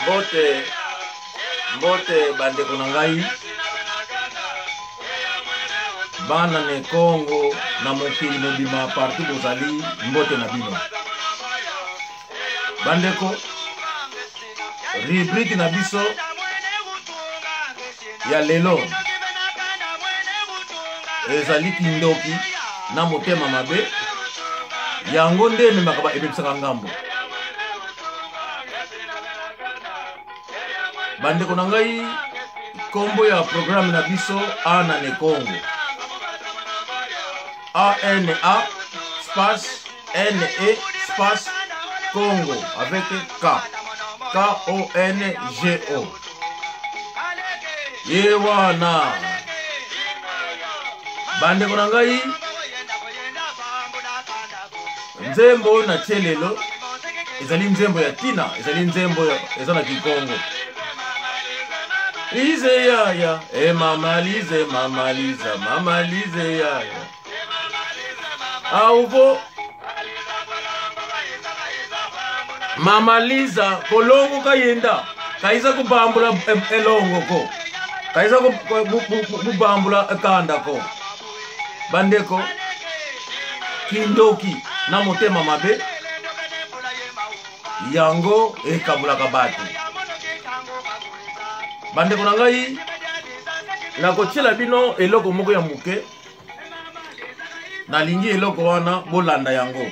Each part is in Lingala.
Mbote, mbote bandeko na ngai bana ne Congo na mokili mobima partout bozali, mbote na bino bandeko. Rubrique na biso ya lelo ezali kindoki na motema mabe, yango nde ememaka ebebisaka ngambo. Bandeko na ngai, nkombo ya programme na biso Ana ne Congo, ana space ne space Congo avec K, K O N G O. Ye wana bandeko na ngai, nzembo oyo natie lelo ezali nzembo ya ntina, ezali nzembo eza na Kikongo. Lize yaya, e mama Lize, mama Liza, mama Lize yaya. Auvo mama Liza kolongo kayenda kaiza kubambula elongo ko kaiza kubambula kanda ko. Bandeko, kindoki na motema mabe yango ekabulaka bato. Bandeko na ngai, nakotiela bino eloko moko ya moke, nalingi eloko wana bolanda yango.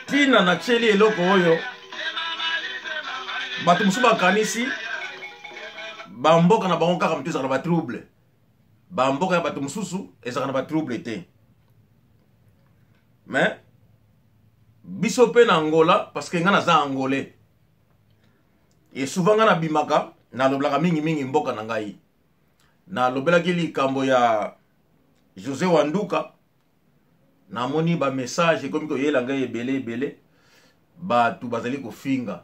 Ntina natieli eloko oyo, bato mosusu bakanisi bamboka na bango kaka moto ezalaka na batrouble, bamboka ya bato mosusu ezalaka na batrouble te. Mais biso mpe na Angola, parce que ngai naza angolais et souvent ngai nabimaka nalobelaka mingimingi mboka na ngai. Nalobelaki likambo ya José Wanduka, namoni bamessage ekomi koyela ngai ebele ebele, bato bazali kofinga,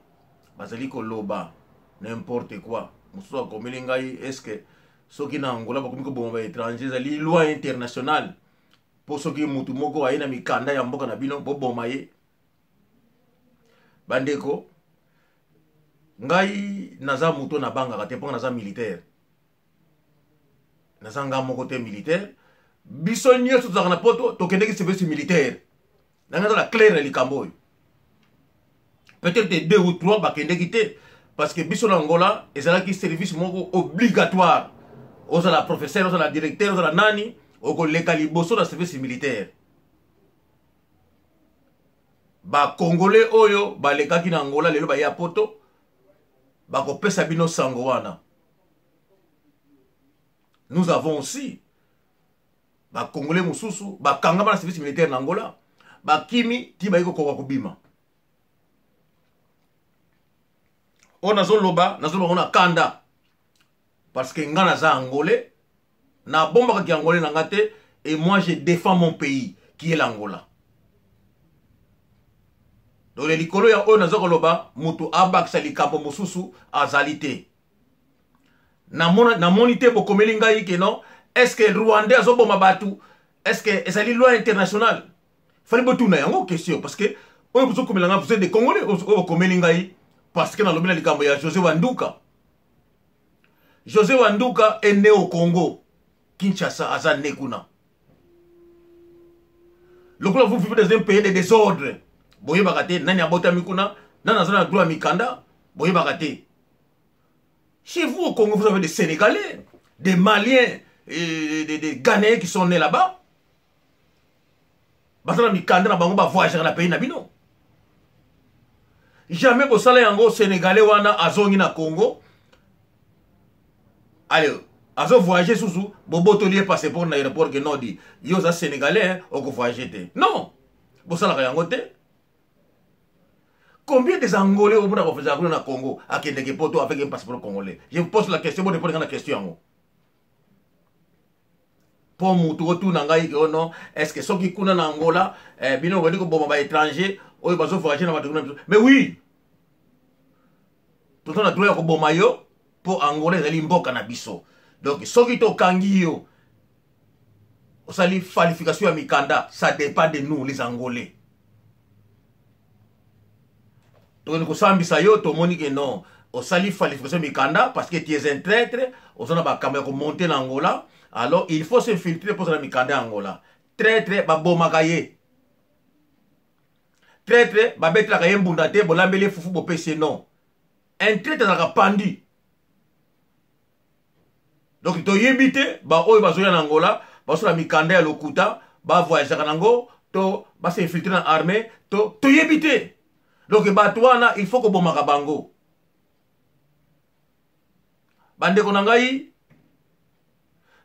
bazali koloba n'importe quoi. Mosusu akomeli ngai, est-ce soki na Angola bakomi koboma baétranger, ezali loi internationale mpo soki mutu moko aye na mikanda ya mboka na bino boboma ye? Bandeko, ngai naza moto nabangaka te, mpo naza militaire, naza nga moko te militaire. Biso nyonso tozalaka na poto tokendeki service militaire. Na ngai nazala claire na likambo oyo, peut-être deux ou trois bakendeki te, parce que biso na Angola ezalaki service moko obligatoire. Ozala professeur, ozala directeur, ozala nani, okoleka liboso na service militaire. Bakongole oyo balekaki na Angola lelo baya poto bakopesa bino sango wana. Nous avons aussi bakongole mosusu bakangama na service militaire na Angola, bakimi ti bayi kokoka kobima. Oyo nazoloba, nazoloba ngo na kanda, parce que nga naza angolais, nabombaka ki angolais na nga te, et moi je défends mon pays qui est l'Angola. Donc likolo ya oyo naza koloba, moto abakisa likambo mosusu azali te. Namoni te bokomeli ngai ke non, est ce que rwandais azoboma bato, est ce que ezali loi internationale? Fali botuna yango question, parce que oyo bozokomela ngai, vous êtes des congolais. Oyo bokomeli ngai parce que nalobi na likambo ya José Wanduka. José Wanduka est né au Congo Kinshasa, aza né kuna. Lokola vous vivez dans un pays de désordre, boyebaka te nani abotami kuna, nani aza na droit ya mikanda, boyebaka te. Chez vous au Congo, vous avez des Sénégalais, des Maliens, et des Ghanéens qui sont nés là-bas. Baza na mikanda na bango, bavoyagaka na pays na bino. Jamais bosala yango. Sénégalais wana azongi na Congo, allez, azo voyager susu, bobotoli ye passeport na aéroport ke non, di yo oza sénégalais, okovoyage te. Non, bosalaka yango te. Combien des angolais omona bafazaka kuna na Congo akendeke poto avec un passeport congolais? Je vous pose la question, borépondre nga na question yango. Mpo mutu otuna ngai ke ono, est ce que soki kuna na Angola bino bobandi koboma baétranger oyo bazovoyage na bato kuna biso? Mais oui, toza na droit ya koboma yo, mpo Angola ezali mboka na biso. Donc soki tokangi yo osali falsification ya mikanda, ça dépend de nous les angolais. Tokende kosambisa yo, tomoni ke non, osali falsification mikanda parce que tu es un traître, oza na bakambo ya komonte na Angola, alors il faut s'infiltrer mpo ozala mikanda ya Angola. Traître babomaka ye, traître babetelaka ye mbunda te, bolambeli ye fufu bopesi ye, non. Un traître azalaka pendu. Donc toyebi te baoyo bazoya na Angola, basala mikanda ya lokuta, bavoyageaka nango to bas'infiltre na armée, to toyebi te. Donc bato wana il faut kobomaka bango. Bandeko na ngai,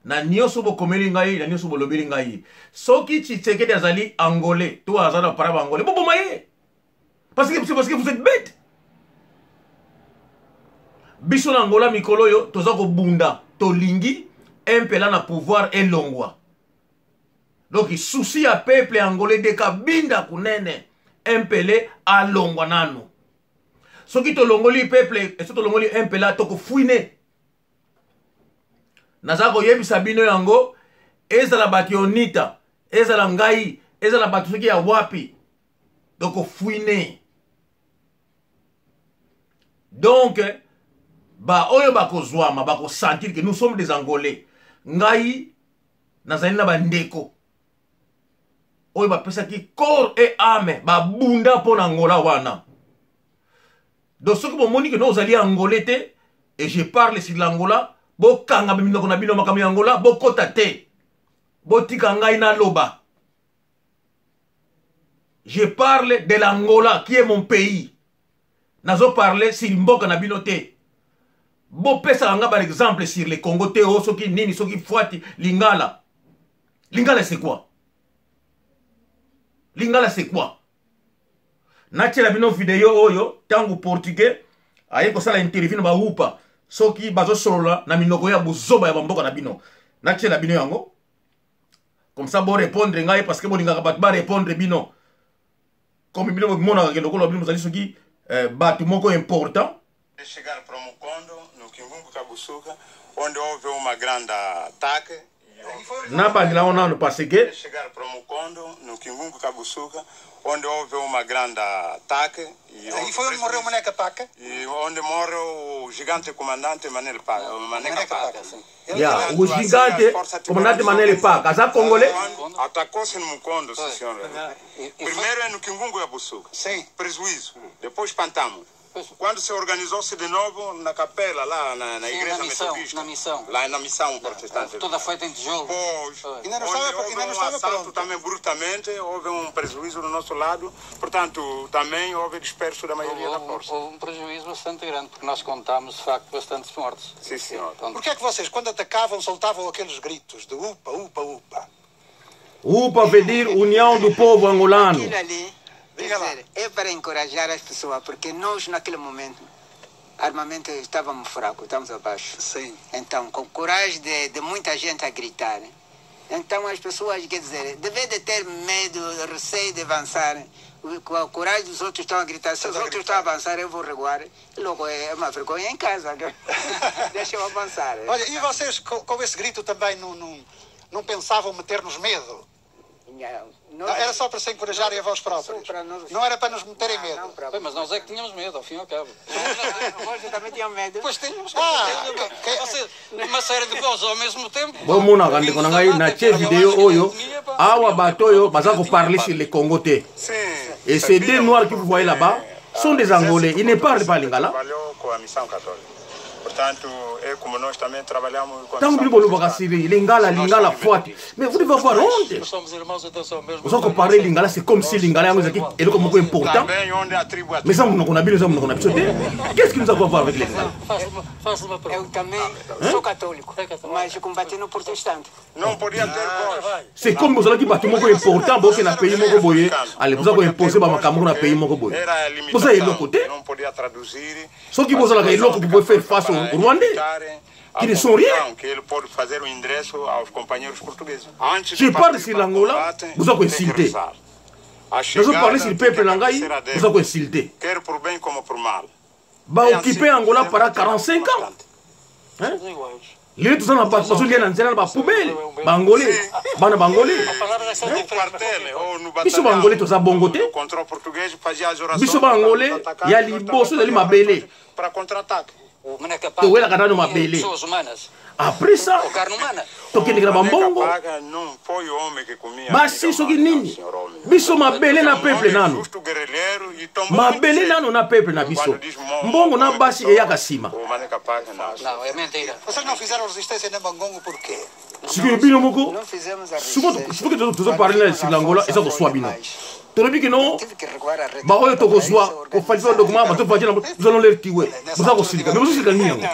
na nyonso bokomeli ngai, na nyonso bolobeli ngai, soki Tshisekedi azali angolais to aza na para baangolais, boboma ye parce que vous êtes bête. Biso na Angola mikolo oyo toza kobunda, tolingi MPLA na pouvoir elongwa. Donc souci ya peuple angolais de Kabinda kunene, MPLA alongwa nanu. Soki tolongoli peuple, soki tolongoli MPLA, tokofouine. Naza koyebisa bino yango, ezala bato ya Onita, ezala ngai, ezala bato soki ya wapi, tokofouine. Donc ba oyo bakozwama bakosentir que nous sommes des Angolais. Ngai nazali na bandeko oyo bapesaki corps et âme, babunda mpo na Angola wana. Donc soki bomoni ke no ozali angolais te, et je parle sur l'Angola, bokanga minoko na bino, makambo ya Angola bokota te, botika ngai naloba. Je parle de l'Angola qui est mon pays. Nazo parle sur mboka na bino te. Bopesaka nga par exemple sur le Congo te, o soki nini, soki fwati lingala. Lingala c'est quoi? Lingala c'est quoi? Natiela bino video oyo ntango portugais aye kosala interview na baupa, soki bazosolola na minoko ya bozoba ya bamboka na bino. Natiela bino yango comme ça borépondre ngai, parce que bolingaka bato barépondre bino, comme bino bomonaka ke lokola bino bozali soki bato moko important. Chegar para Mukondo, no Quingungo Cabuçuca, onde houve uma grande ataque. Nabandela ngo nano parce que Chegar para Mukondo, no Quingungo Cabuçuca, onde houve uma grande ataque. E Aí foi onde morreu o Maneca Paca? E onde morre o gigante comandante Manel Paca. Maneca Maneca Paca. Paca, sim. Ya o gigante comandante Manele Paca aza congolais. Atacou-se no Mukondo, sim senhor. Primeiro é no Quingungo Cabuçuca. Sim. Prejuízo. Depois espantamos. Quando se organizou-se de novo na capela, lá na Sim, igreja na missão, metodista. na missão. Lá na missão protestante. Toda feita em tijolo. Pois, Ainda não onde estava- houve ainda não um estava assalto pronto. também brutamente, houve um prejuízo do nosso lado, portanto, também houve disperso da maioria da força. Houve um prejuízo bastante grande, porque nós contámos, de facto, bastantes mortes. Sim, senhor. Então, Porquê é que vocês, quando atacavam, soltavam aqueles gritos de upa, upa, upa? UPA veut dire União do Povo Angolano. Aquilo ali, quer Diga lá. dizer, é para encorajar as pessoas, porque nós, naquele momento, armamento estávamos fracos, estávamos abaixo. Sim. Então, com coragem de muita gente a gritar. Então, as pessoas, quer dizer, devem de ter medo, receio de avançar. Com a coragem dos outros estão a gritar. Se os Estão a outros gritar. estão a avançar, eu vou recuar. Logo, é uma vergonha em casa. Deixa eu avançar. Olha, e vocês com esse grito também não pensavam meter-nos medo? Não, Não, era só para se encorajarem a vós próprios. Só para nós- Não era para nos meterem Não, medo. não para- Bem, mas nós é que tínhamos medo, ao fim e ao cabo. Vocês também tinham medo? Pois tínhamos. Ah, Você, uma série de vozes ao mesmo tempo. Bomonaka ndeko na ngai, natie video oyo awa, bato oyo baza koparler sur le Congo te. Sim. Et ces deux noirs que vous voyez là-bas sont des Angolais, ils ne parlent pas lingala. Trabalhou com a missão católica. Portanto, é como nós também trabalhamos com a Ntango missão bino bolobaka protestante. sur lingala, Nós lingala somos fwati, mais vous devez avoir honte. Nós somos irmãos, então são mesmo. Oza koparler lingala, c'est comme si lingala yango ezalaki eloko moko important. Também onde a tribo Mais eza monoko na bino, eza monoko na biso te. Qu'est-ce que nous avons à voir avec les lingala? Faço uma Eu pergunta. também sou católico, É católico. mas combati no protestante. Não podia ter voz. C'est comme bozalaki bato moko important, boke na pays moko boye, ale boza koimpose bamakambo na pays moko boye, Era a limitação. boza eloko te. Não podia traduzir. Soki bozalaka eloko, vous pouvez faire face aux Rwandais Para qui a ne sont rien. conclusão que ele pode fazer o endereço aos companheiros portugueses. Antes Je de parle partir sur para o l'Angola, combate, boza tem que koinsulte. rezar. A Nazo chegada parler sur tem peuple que na ngai, agradecer a Deus, boza koinsulte. quer por bem como por mal. Baoccupé Angola para 45 ans, hein? Somos iguais. Lelo toza na bato bazolia na nzela na bapoubele, baangolais, bana baangolais. Biso baangolais toza bongo te. Biso baangolais ya liboso ezali mabele. Towelaka nano mabele, après ça tokendeke na bambongo, basi, soki nini. Biso mabele na peuple nano, mabele nano na peuple na biso, mbongo na basi eyaka nsima. Sikoyo bino moko soki tozoparle na l'Angola, eza koswa bino. Tolobi kino baoyo tokozwa kofalisa badocument, bazofati na, nous allons les tuer. Boza kosilika, mais bozosilika nini yango?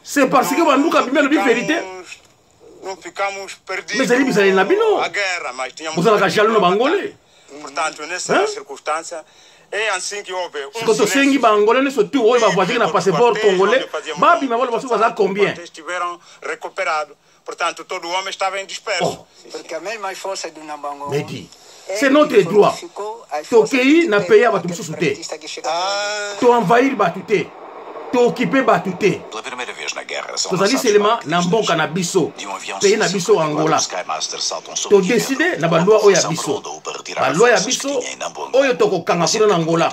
C'est parce que banduka bimi, alobi vérité. Mais ezali bizaleli na bino, bozalaka jaloux na bangole. Siko tosengi baangolais nyonso tu oyo bavoyageki na passeport congolais babima, baloba soki baza combien. Portanto, todo homem estava em disperso. Oh. Mais dit, c'est notre droit. Tokei na pays ya bato mosusu te, toenvahir bato te, tooccuper bato te. Tozali selema na mboka na biso, pays na biso Angola. Todécider na baloi oyo ya biso, baloi ya biso oyo tokokanga kuna na Angola.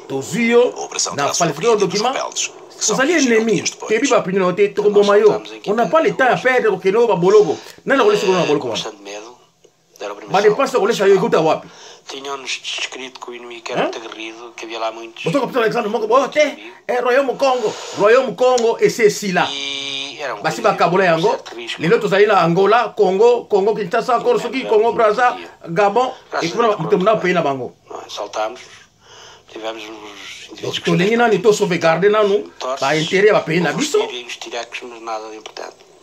Tozwi yo na falsification document, ozali ennemi, toyebi baopinion na yo te, tokoboma yo. On n'a pas le temps ya perdre. Kokende oyo baboloko, nani akolesa kuna na boloko wana? Badépenses akolesa yo ekuta wapi? Botokopesa exemple moko boyo te, royaume Congo. Royaume Congo esi esila, basi bakabola yango. Lelo tozali na Angola, Congo, Congo Kinshasa, koro soki Congo Braza, Gabon, ekuna moto na pays na bango. Donc tolingi nani tosauvegarde nanu baintérêt ya bapays na biso.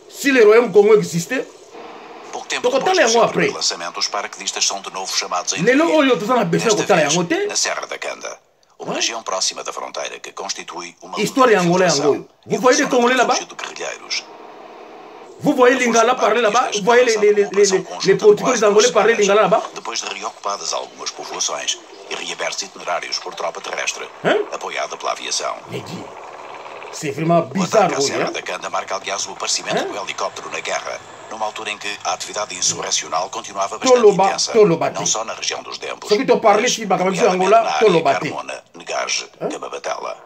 Si le royaume Congo existait, tokotala yango après. Lelo oyo toza na besoin ya kotala yango te. Uma região próxima da fronteira que constitui uma Histoire ya Angola yango oyo. Vous voyez des Congolais là-bas? Vous voyez Lingala parler là-bas? Vous voyez les Portugais, les Angolais parler Lingala là-bas? Depois de reocupadas algumas povoações e reabertos itinerários por tropa terrestre, hein? Apoiada pela aviação. Mais dis, c'est vraiment bizarre. O ataque à Serra da Canda marca, aliás, o aparecimento, hein, do helicóptero na guerra, numa altura em que a atividade insurrecional continuava bastante Toloba, intensa, toloba não só na região dos Dembos, Soki toparle si makambo biso ya Angola, toloba te. Carmona, Negage, Camabatela.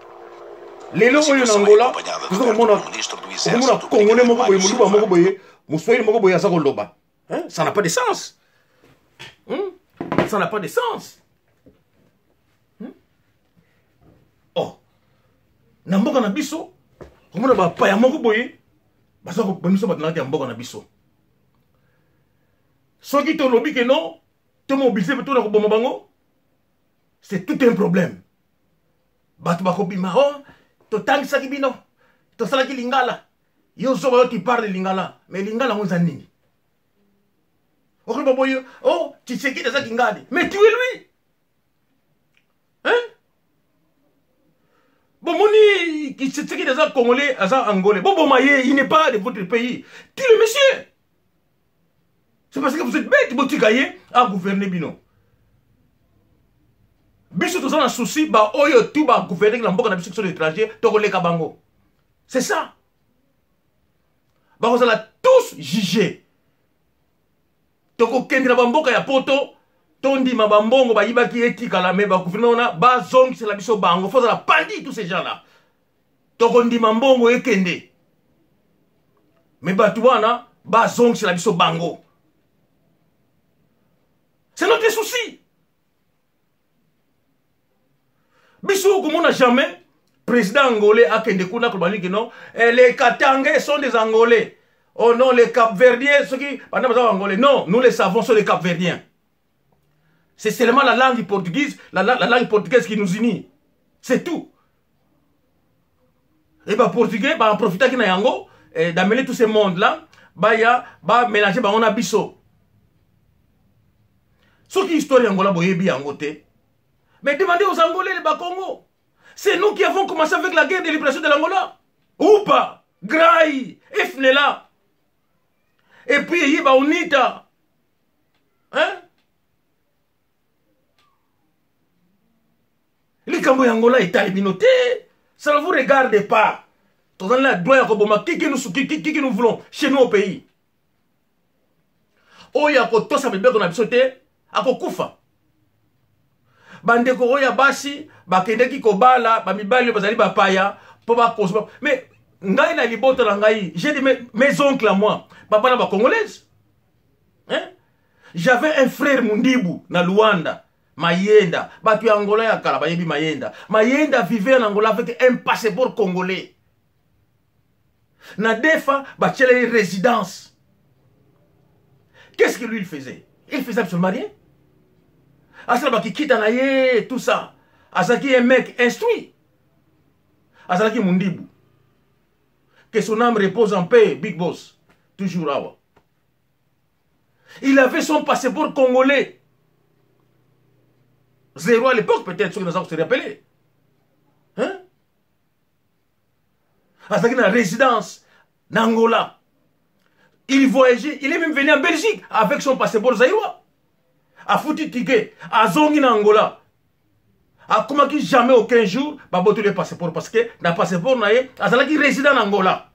Lelo oyo na Angola toza komona, okomona Congolais moko boye, moluba moko boye, moswahili moko boye aza koloba. Ça n'a pas de sens, Ça n'a pas de sens. Oh, na mboka na biso komona bapaya moko boye baza kobimisa bato na kati ya mboka na biso. Soki tolobi ke non, tomobiliser mpe tona koboma bango, c'est tout un problème. Bato bakobima: o totangisaki bino, tosalaki lingala. Yo zoba, yo tu parle lingala, mais lingala yango eza nini? Okoloba boye: oh, Tshisekedi aza kingani. Mais tu es lui, hein? Bomoni Tshisekedi aza Congolais, aza Angolais, boboma ye. Il n'est pas de votre pays. Tu le monsieur, c'est parce que vous êtes bête. Botika ye agouverner bino. Biso toza na souci, baoyo tu bagouverne na mboka na biso, biso l'étranger, tokoleka bango. C'est ça, bakozala tous jugés. Tokokende na bamboka ya poto, tondima bambongo bayibaki etikala, mais bagouvernement wana bazongisela biso bango. Faut ozala pandi, tous ces gens là. Tokondima mbongo ekende, mais bato wana bazongisela biso bango. C'est notre souci. Biso okomona jamais président angolais akende kuna koloba nini non, les Katangais sont des Angolais. Oh non, les Capverdiens, soki banda baza Angolais. Non, nous les savons, sont les Capverdiens. C'est seulement la langue portugaise, la langue portugaise qui nous unit, c'est tout. Et baportugais baprofitaki na yango d'amener tout ce monde là, baya bamélanger bango na biso. Soki histoire ya Angola boyebi yango te, mais demandez aux Angolais, les Bakongo. C'est nous qui avons commencé avec la guerre de libération de l'Angola. UPA, GRAI, FNLA. Et puis il y a UNITA. Hein? Likambo ya Angola etali bino te. Ça ne vous regarde pas. Tozali na droit ya koboma qui que nous, qui, qui, qui que nous voulons chez nous au pays. Oyo akotosa mibeko na biso te akokufa. Bandeko oyo ya basi bakendeki kobala bamibali oyo bazali bapaya mpo bakozwa. Mais ngai na libota na ngai, j'ai dit mes oncles à moi, babala ba congolaise. Hein? J'avais un frère Mundibu na Luanda. Mayenda, bato ya Angola ya kala bayebi Mayenda. Mayenda vivait en Angola avec un passeport congolais. Na Defa, batiela ye résidence. Qu'est-ce que lui il faisait? Il faisait absolument rien. Asala bakikita na ye, tout ça. Azalaki un mec instruit. Azalaki Mundibu. Que son âme repose en paix, Big Boss. Toujours awa. Il avait son passeport congolais. Zéro à l'époque, peut-être, ceux qui nous ont se rappelé. Hein? Azalaki na résidence, na Angola. Il voyageait, il est même venu en Belgique avec son passeport zaïrois. Afuti ticket, azongi na Angola. Akomaki jamais aucun jour babotoli passeport parce que na passeport na ye azalaki résident na Angola.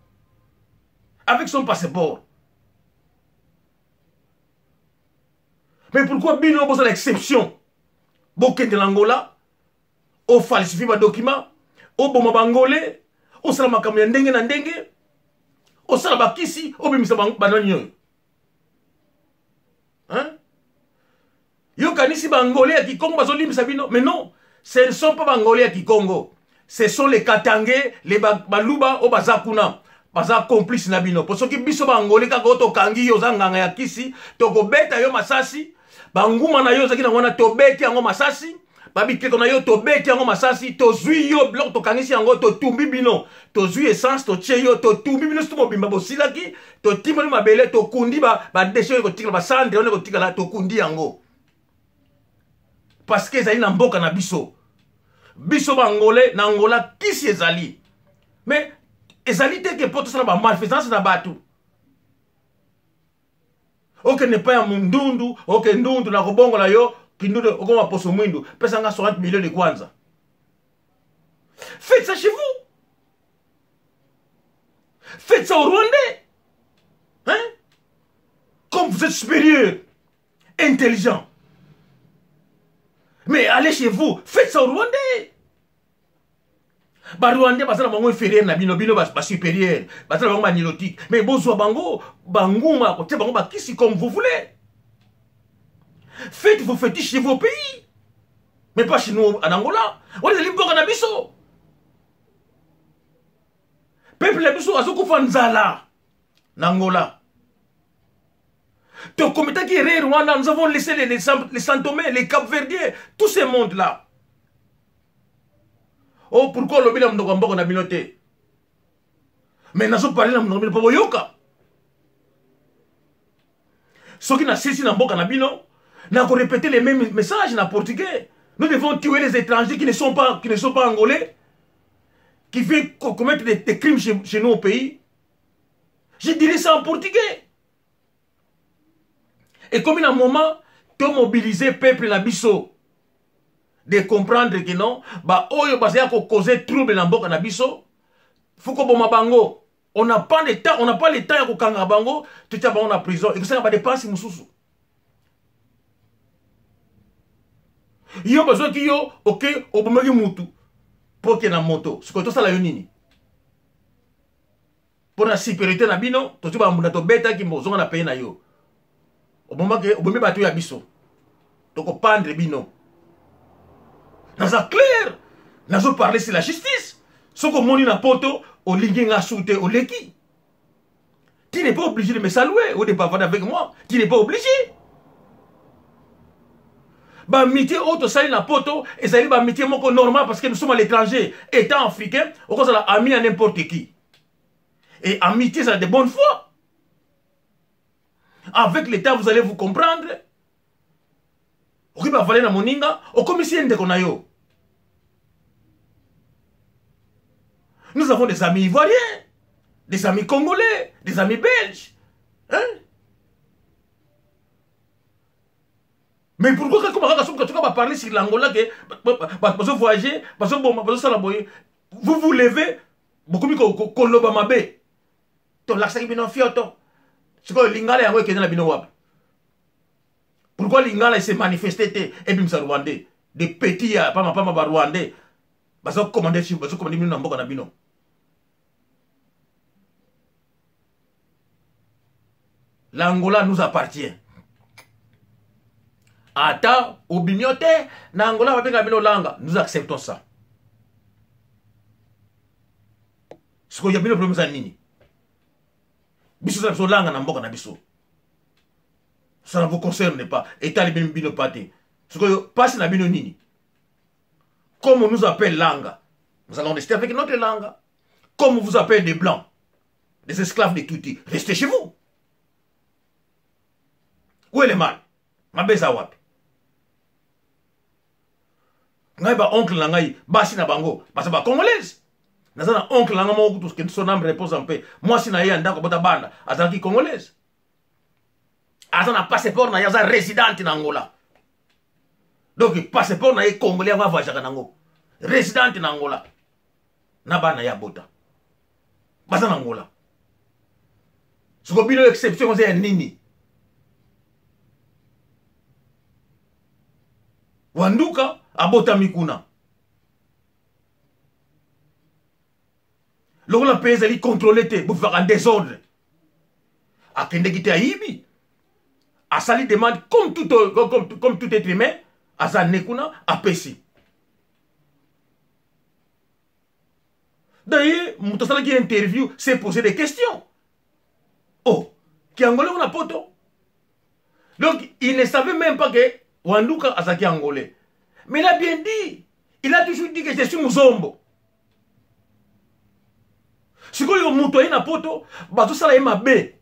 Avec son passeport. Mais pourquoi bino bozala exception? Bokende na Angola, ofalsifie ba document, oboma bangolais, osala makambo ya ndenge na ndenge, osala bakisi, obimisa banani oyo. Hein? Yokanisi bangolais ya Kikongo bazolimbisa bino, mais non, ce ne sont pas bangolais ya Kikongo. Ce sont les Katangais, les Baluba oyo baza kuna. Baza complice na bino. Po soki biso bangolais kaka oyo tokangi yo oza nganga ya kisi, tokobeta yo masasi, banguma na yo ozalaki na wana tobeti yango masasi, babikeko na yo tobeti yango masasi, tozwi yo biloko tokangisi yango, totumbi bino, tozwi essence totie yo, totumbi bino soki mobimba bosilaki, totimboli mabele, tokundi ba déchets oyo ekotikala, ba cendres oyo ekotikala, tokundi yango. Parce que ezali na mboka na biso. Biso bangolais na Angola kisi ezali. Mais ezali te ke po tosala ba malfaisance na bato. Okende pa ya mundundu, oke ndundu na kobongola yo, kindundu okoma poso mwindu, pesa nga 60 millions de kwanza. Faites ça chez vous. Faites ça aux Rwandais. Hein? Comme vous êtes supérieur, intelligent. Mais allez chez vous, faites ça aux Rwandais. Ba Rwandais bazala bango inférieur na bino, bino ba supérieur, bazala bango ba nilotique. Mais bozwa bango, banguma, kotia bango ba kisi comme vous voulez. Faites vos fétiches chez vos pays. Mais pas chez nous en Angola. On est mboka na biso. Peuple na biso azokufa nzala na Angola. Tokometaki erreur wana, nous avons laissé les Santomé, les Cap-Verdiens, tous ces mondes-là. Oh, pourquoi lobi na monoko ya mboka na bino te? Mais nazo parler na monoko na bino po boyoka. Soki na sisi na mboka na bino, na ko répéter les mêmes messages na portugais. Nous devons tuer les étrangers qui ne sont pas angolais, qui viennent commettre des crimes chez nous au pays. Je dirais ça en portugais. Et comme il y a un moment, to mobiliser peuple na biso, de comprendre que non, ba oyo bazaya ko causer trouble na mboka na biso, faut ko boma bango. On n'a pas le temps, on n'a pas le temps ya ko kanga bango, tout ya bango na prison. Et que ça ba dépenser mususu. Yo besoin ki yo, OK, obomaki mutu. Po ke na moto. Sikoyo tosala yo nini? Pour la sécurité na bino, totu ba mbunda tobetaki mozonga na pays na yo. Obomaki, obomi bato ya biso. Toko pendre bino. Naza clair. Nazo parler sur la justice. Soko moni na poto, olingi nga soute, oleki. Tu n'es pas obligé de me saluer ou de bavarder avec moi. Tu n'es pas obligé. Ba amitié oyo tosali na poto, ezali ba amitié moko normal parce que nous sommes à l'étranger. Étant africain, okozala ami à n'importe qui. Et amitié, ça a de bonnes foi. Avec l'État, vous allez vous comprendre. Okoki bavale na moninga, okomisi ye ndeko na yo. Nous avons des amis ivoiriens, des amis congolais, des amis belges. Hein? Mais pourquoi quand on va parler sur l'Angola, que bazo voyager, bazo boma, bazo sala boye, vous vous levez, Bokomi koloba mabe. Tolakisaki bino fioto. Sikoyo lingala yango ekende na bino wapi? Pourquoi lingala se manifeste te ebimisa rwandais? Des petits ya pamba pamba ba rwandais bazo commander sur bazo commander bino na mboka na bino. L'Angola nous appartient. Ata obimi yo te na Angola babenga bino langa, nous acceptons ça. Sikoyo ya bino problème eza nini? Biso za biso langa na mboka na biso. Ça ne vous concerne pas. Etali bino bino pas te. Sikoyo pasi na bino nini? Comme on nous appelle langa, nous allons rester avec notre langa. Comme on vous appelle des blancs, des esclaves des Tutsis, restez chez vous. Où est le mal? Mabe eza wapi? Ngai ba oncle na ngai basi na bango baza ba congolaise. Naza na oncle na ngai moko kutu que son âme repose en paix. Mwasi na ye ya ndako bota bana azalaki congolaise. Aza na passeport na ye, aza résidente na Angola. Donc passeport na ye congolais yango avoyageaka nango. Résidente na Angola. Na bana ya bota. Baza na Angola. Siko bino exception eza ya nini? Wanduka abotami kuna. Lokola pays ezali contrôlé te, bovivaka en désordre. Akendeki te ayibi. Asali demande comme tout, comme, comme tout être humain, aza ne kuna apesi. D'ailleurs, moto asalaki interview s'est posé des questions. Oh, ki angolais on a poto. Donc, il ne savait même pas que Wanduka azalaki angolais. Mais il a bien dit. Il a toujours dit que je suis Muzombo. Sikoyo moto aye na poto, bazosala ye mabe.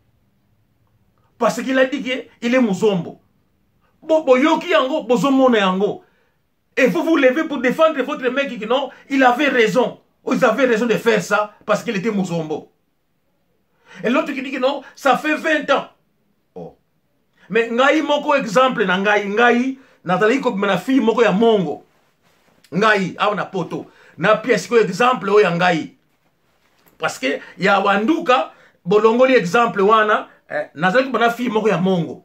Parce qu'il a dit que il est Muzombo. Bo, boyoki yango, bozomona yango. Et vous vous levez pour défendre votre mec qui non, il avait raison. Ils avaient raison de faire ça parce qu'il était Muzombo. Et l'autre qui dit que non, ça fait 20 ans. Oh. Mais ngai moko exemple na ngai, ngai nazalaki kobima na fille moko ya mongo. Ngai awa na poto. Na pièce ko exemple oyo ya ngai. Parce que ya wanduka bolongoli exemple wana, nazalaki kobima na fille moko ya mongo.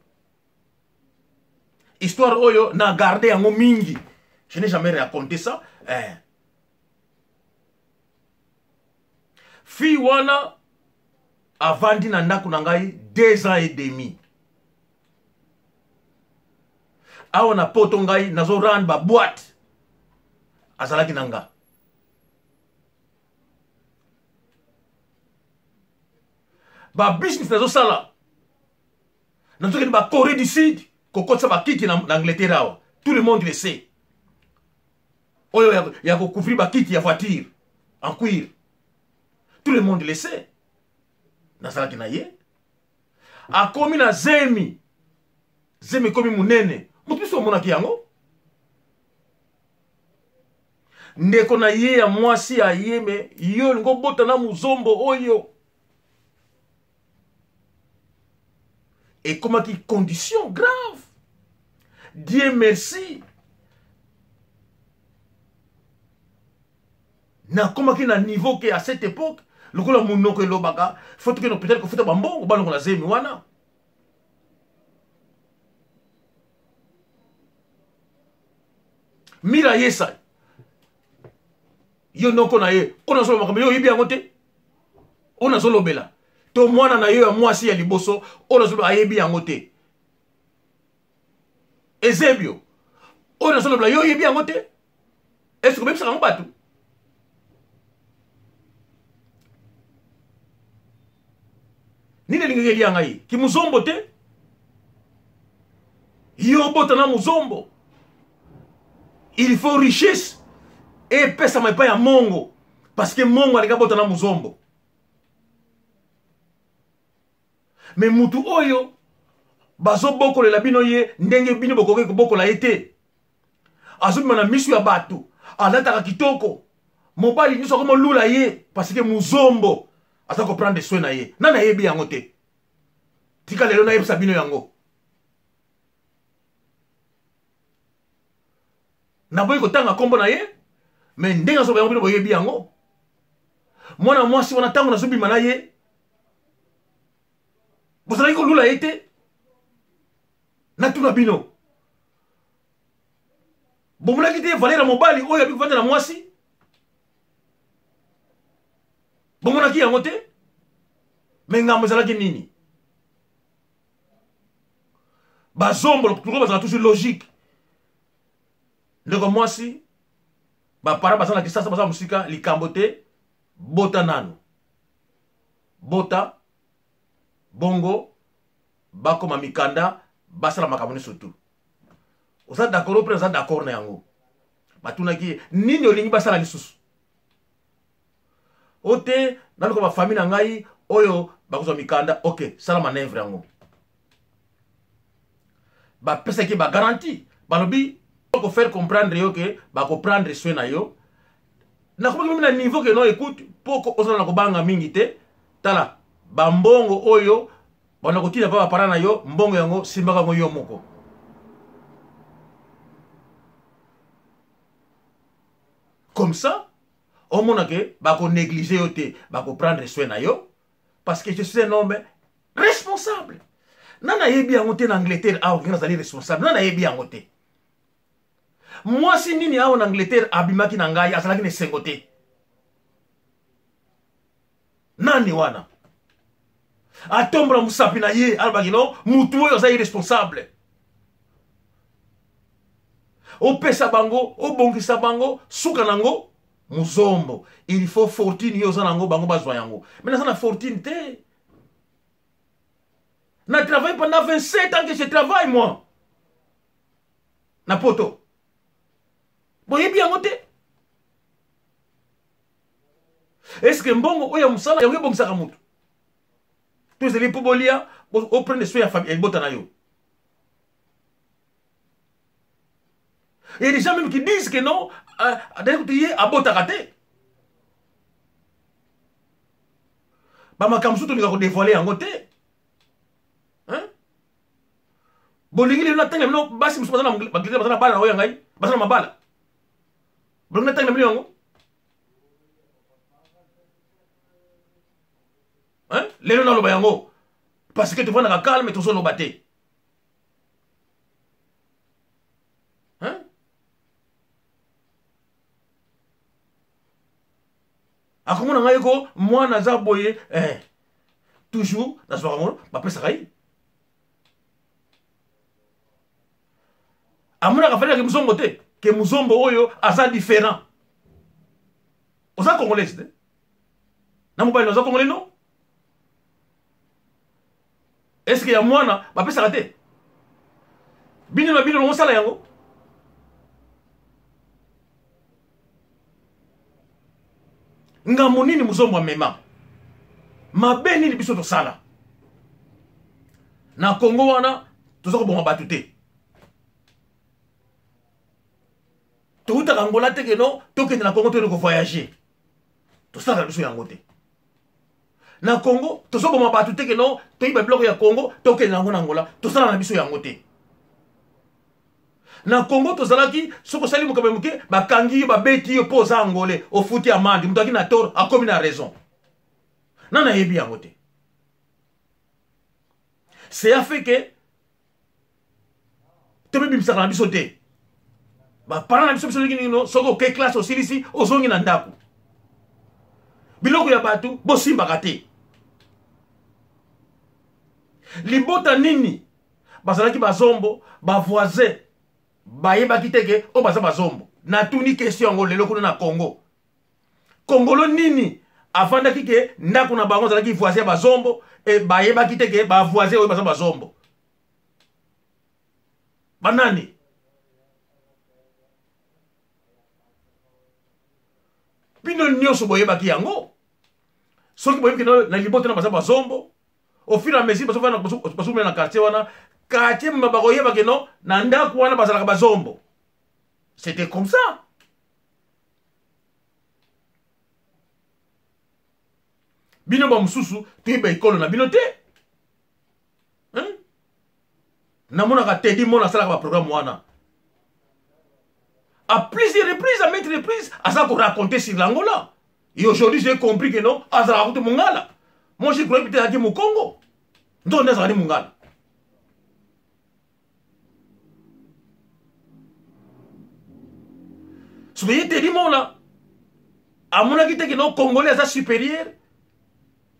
Histoire oyo na garder yango mingi. Je n'ai jamais raconté ça. Fille wana avandi na ndako na ngai 2 ans et demi. Awa na poto ngai nazo rendre ba boîte. Azalaki na nga. Ba business nazo sala. Nazokende ba Corée du Sud kokotisa ba kiti na Angleterre awa. Tout le monde le sait. Oyo ya kocouvrir ba kiti ya voiture en cuir. Tout le monde le sait. Nazalaki na ye. Akomi na zemi. Zemi ekomi munene. Moto biso omonaki yango. Ndeko na ye ya mwasi ya ye me yo olingi obota na muzombo oyo. Ekomaki condition grave. Dieu merci. Nakomaki na niveau ke à cette époque lokola monoko elobaka faut tokende hôpital kofuta bambongo balongola zemi wana. Mira yesa yo noko na ye oyo nazoloba makambo yo oyebi yango te, oyo nazolobela to mwana na yo ya mwasi ya liboso oyo nazoloba ayebi yango te, Ezebio oyo nazolobela yo oyebi yango te, est-ce que obebisaka yango bato? Nini elingaki elia ngai? Kimuzombo te? Yo obota na muzombo. Il faut richesse epesama epai ya mongo parce que mongo alingi abota na muzombo. Mais mutu oyo bazobokolela bino ye ndenge bino bokoki kobokola ye te. Azobima na misu ya bato, alataka kitoko, mobali nyonso akomolula ye parce que muzombo aza koprendre soin na ye. Nani ayebi yango te? Tika lelo nayebisa bino yango. Naboyi kotanga kombo na ye, mais ndenge azoba yango bino boyebi yango. Mwana mwasi wana ntango nazobima na ye, bozalaki kolula ye te. Natuna bino, bomonaki te valeur ya mobali oyo abi kovanda na mwasi? Bomonaki yango te? Me ngambo ezalaki nini? Bazombo pourquoi bazala toujours logique? Ndeko mwasi, bapara baza na Kisasa, baza mosika, likambo te, bota nanu, bota bongo bakoma mikanda, basala makambo nyonso tu. Oza d'accord mpe naza d'accord na yango. Batunaki ye nini olingi basala lisusu o te, naluka bafamille na ngai oyo bakozwa mikanda. Ok, sala manœuvre yango. Bapesaki bagarantie, balobi kofaire comprendre yo ke bakoprendre soin na yo. Nakomaki meme na niveau ke non, écoute, mpo ozala na kobanga mingi te, tala bambongo oyo banda kotinda mpa bapara na yo, mbongo yango simbaka yango yo moko. Comme ça omona ke bakonéglige yo te, bakoprendre soin na yo, parce que je suis un homme responsable. Nani ayebi yango te na Angleterre awa ngai nazali responsable? Nani ayebi yango te? Mwasi nini awa na Angleterre abimaki na ngai azalaki na esengo te? Nani wana atombola mosapi na ye alobaki no mutu oyo aza irresponsable? Opesa bango, obongisa bango, suka nango muzombo. Il faut fortune yo oza nango, bango bazwa yango. Me naza na fortune te. Na travaille pendant 27 ans que je travaille moi na poto, boyebi yango te. Est-ce mbongo oyo ya mosala yango ebongisaka motu to ezali mpo bolia, oprendre soin ya famille, ya libota na yo? Il y a des gens même qui disent que non, d'ailleurs ye abotaka te. Bamakambo mosusu tolinga kodévoile yango te. Bolingi lelo natanga bino basi mosusu baza na bala na oyo ya ngai, baza na mabala. Bolingi natanga bino yango? Lelo naloba yango parce que tovandaka calme, tozoloba te. Akomona ngai ko mwana aza boye, eh. Toujours nazwaka yango, bapesaka ye. Amonaka falelaki muzombo te ke muzombo oyo aza différent. Oza congolaise te na mobali, oza congolais non? Est ce que ya mwana bapesaka te? Bino na bino longosala yango. Ngambo nini muzombo amema? Mabe nini biso tosala na Kongo wana? Toza koboma bato te, toutaka Angola te keno tokende na Kongo, toyende kovoyage, tosalaka biso yango te. Na Congo tozoboma bato te keno toyiba biloko ya Congo, tokende yango na Angola, tosala na biso yango te. Na Congo tozalaki, soki osali mokambo moke, bakangi yo, babeti yo mpo oza angolais, ofuti amande. Moto aki na tort akomi na raison. Nani ayebi yango te? C'est fait que tomibimisaka na biso te. Baparent na biso, biso nino, soki oke classe, osilisi, ozongi na ndako, biloko ya bato bosimbaka te. Libota nini bazalaki bazombo, bavoisin bayebaki te ke oyo baza bazombo? Natuni question yango lelo kuna na Congo. Kongolo nini afandaki ke ndako na bango azalaki voisin ya bazombo e bayebaki te ke bavoisin oyo baza bazombo banani? Bino nyonso boyebaki yango. Soki boyebi ke na libota na baza bazombo, au fur et à mesure bazomela na quartier wana, quartier mba bakoyeba ke non, na ndako wana bazalaka bazombo. C'était comme ça. Bino bamosusu toyeba ekolo na bino te. Namonaka Tedi Mona asalaka baprogramme wana à plusieurs reprises, à maintes reprises, aza koraconter sur l'Angola. Et aujourd'hui, j'ai compris que non, azalaka kutu mongala. Moi, je croyais peut-être azalaki mokongo. Nzoko nde azalaka nde mongala. Soki ye Teddy Mola amonaki te que non, Congolais aza supérieur,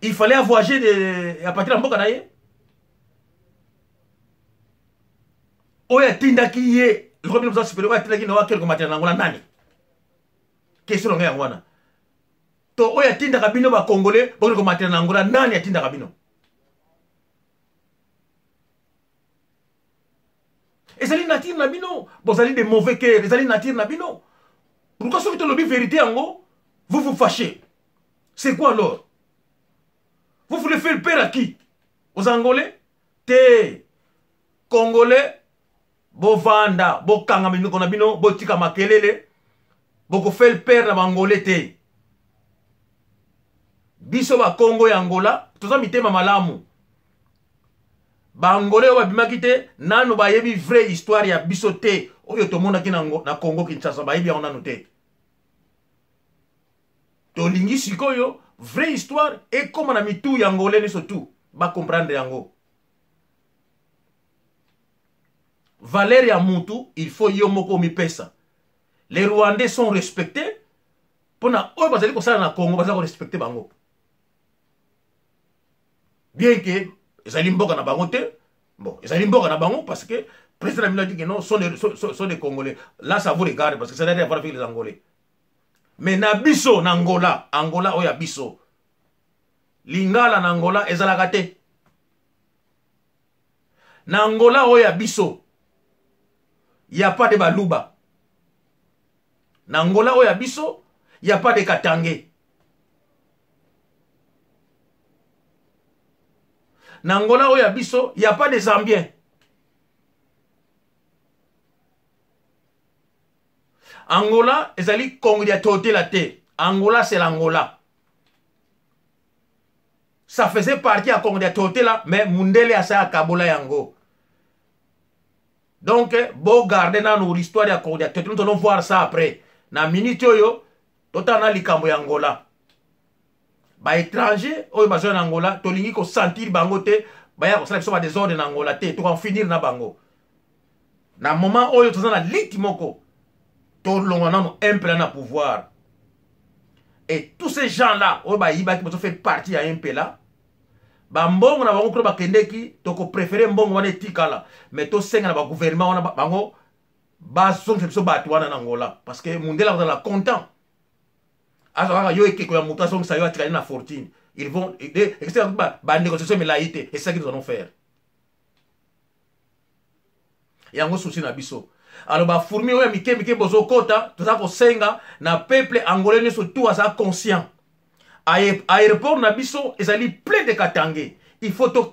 il fallait voyager de, à partir ya mboka na ye. Oyo atindaki ye, lokola bino boza supérieur, oyo atindaki na akende komatela na Angola nani? Question na ngai yango wana. To oyo atindaka bino ba Congolais bokende komatela na Angola, nani atindaka bino? Ezali nature na bino, bozali de mauvais cœur, ezali nature na bino. Pourquoi soki tolobi vérité yango, vous vous fâchez? C'est quoi alors? Vous voulez faire peur à qui? Aux Angolais? Te Congolais, bovanda, bokanga minoko na bino, botika makelele, bokofaire peur na bangolais te. Biso ba Congo ya Angola, toza mitema malamu. Ba Angolais oyo babimaki te, nanu bayebi vraie histoire ya biso te, oyo tomonaki na Congo Kinshasa, bayebi yango nanu te. Tolingi sikoyo vraie histoire ekoma na mitu ya Angolais nyonso tout, ba comprendre yango. Valeur ya mutu, il faut yo moko omipesa. Les Rwandais sont respectés mpona oyo bazali kosala na Congo, baza korespecte bango. Bien que ezali mboka na bango te, bon, ezali mboka na bango parce que président na bino a dit que non, sont des Congolais. Là, ça vous regarde parce que ça n'a rien à voir avec les Angolais. Mais na biso, na Angola, Angola oyo ya biso, Lingala na Angola ezalaka te. Na Angola oyo ya biso, y a pas de Baluba. Na Angola oyo ya biso, y a pas de Katangais. Na Angola oyo ya biso, y a pas de Zambiens. Angola ezali Congo ya Totela te. Angola, c'est l'Angola. Ça faisait partie ya Congo ya Totela, mais mundele asa akabola yango. Donc, bo garder nanu l'histoire ya Congo ya Totela, nous allons voir ça après. Na minute oyo, totala na likambo ya Angola. Ba étranger oyo bazo na Angola, tolingi ko sentir bango te, baya kosala biso ba désordre na Angola te, toko en finir na bango. Na moment oyo toza na lutte moko, tolongwa nanu un peu na pouvoir. Et tous ces gens-là, oyo bayibaki, bazo faire partie ya un peu là, ba mbongo na bango kuna bakendeki, toko préférer mbongo wana etikala, mais tosenga na ba gouvernement wana bango bazongisa biso bato wana na Angola, parce que mundele akozala content. Azwa kaka yo ekeko ya moto, azongisa yo atikali na fortune. Ils vont, et, et, et, ba, ba négociation milayi te, et c'est ça qu'ils allons faire. Yango souci na biso. Alors ba fourmi oyo mike mike bozokota, toza kosenga na peuple angolais nyonso tout aza conscient. Aéroport na biso ezali plein de Katangais. Il faut to